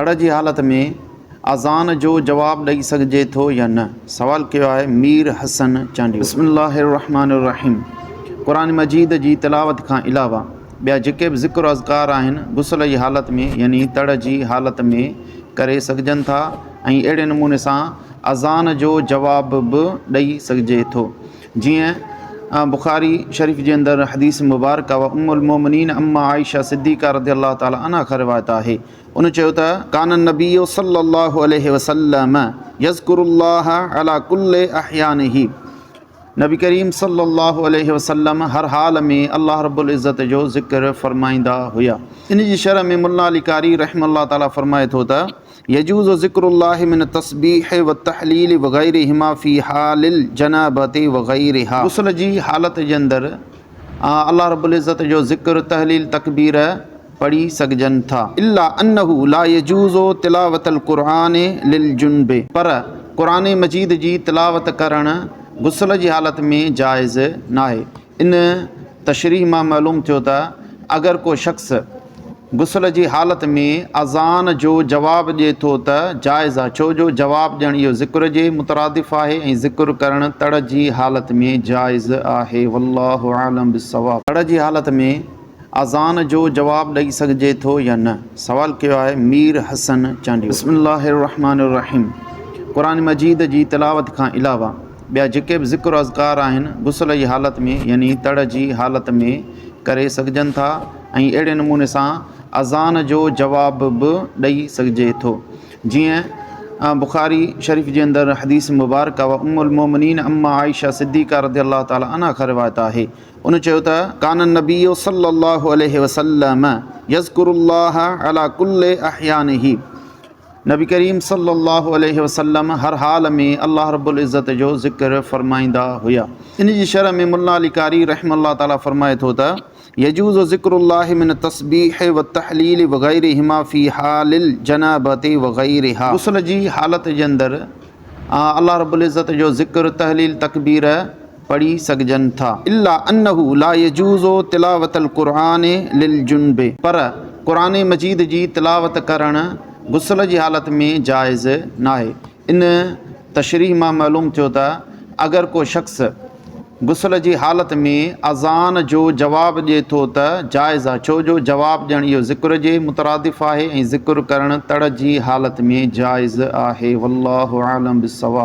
تڙ جي حالت ۾ اذان جو جواب ڏئي سگهجي ٿو يا نه؟ سوال ڪيو آهي مير حسن چانڊيو. بسم الله الرحمٰن الرحيم قرآن مجيد جي تلاوت کان علاوه ٻيا جيڪي به ذڪر اذڪار آهن غسل جي حالت ۾ يعني تڙ جي حالت ۾ ڪري سگهجن ٿا ۽ اهڙي نموني سان اذان جو جواب به ڏئي سگهجي ٿو جيئن بخاري شريف جي اندر حديث مبارڪه و ام المومنين اما عائشه صديقه رضي الله تعالٰي عنها کان روايت آهي ان چيو ته، ڪان النبي صلي الله عليه وسلم يذڪر الله علي ڪل احيانه نبي ڪريم صلي الله عليه وسلم هر حال ۾ الله رب العزت جو ذڪر فرمائيندا هيا. ان جي شرح ۾ ملا علي قاري رحمه الله تعالي فرمائي ٿو ته، يجوز ذڪر الله من التسبيح والتهليل وغيرهما في حال الجنابة وغيرها. غسل جي حالت جي اندر الله رب العزت جو ذڪر، تهليل، تڪبير پڙهي سگهجن ٿا. الا انه لا يجوز تلاوة القرآن للجنب پر قرآن مجيد جي تلاوت ڪرڻ غسل جي حالت ۾ جائز ناهي. ان تشريح مان معلوم ٿيو ته اگر ڪو شخص غسل جي حالت ۾ اذان جو جواب ڏئي ٿو ته جائز آهي ڇو جو جواب ڏيڻ اهو ذڪر جي مترادف آهي ۽ ذڪر ڪرڻ تڙ جي حالت ۾ جائز آهي والله اعلم بالصواب. تڙ جي حالت ۾ اذان جو جواب ڏئي سگهجي ٿو يا نه؟ سوال ڪيو آهي مير حسن چانڊيو. بسم الله الرحمٰن الرحيم قرآن مجيد جي تلاوت کان علاوه ٻيا جيڪي به ذڪر اذڪار آهن غسل جي حالت ۾ يعني تڙ جي حالت ۾ ڪري سگهجن ٿا ۽ اهڙي نموني سان اذان جو جواب به ڏئي سگهجي ٿو جيئن بخاري شريف جي اندر حديث مبارڪه و ام المومنين اما عائشه صديقه رضي الله تعالٰي عنها کان روايت آهي ان چيو ته، ڪان النبي صلي الله عليه وسلم يذڪر الله علي ڪل احيانه نبي ڪريم صلي الله عليه وسلم هر حال ۾ الله رب العزت جو ذڪر فرمائيندا هيا. ان جي شرح ۾ ملا علي قاري رحمه الله تعالي فرمائي ٿو ته، يجوز ذڪر الله من التسبيح والتهليل وغيرهما في حال الجنابة وغيرها. غسل جي حالت جي اندر الله رب العزت جو ذڪر، تهليل، تڪبير پڙهي سگهجن ٿا. الا انه لا يجوز تلاوة القرآن للجنب پر قرآن مجيد جي تلاوت ڪرڻ غسل جي حالت ۾ جائز ناهي. ان تشريح مان معلوم ٿيو ته اگر ڪو شخص غسل جي حالت ۾ اذان جو جواب ڏئي ٿو ته جائز آهي ڇو جو جواب ڏيڻ اهو ذڪر جي مترادف آهي ۽ ذڪر ڪرڻ تڙ جي حالت ۾ جائز آهي والله اعلم بالصواب.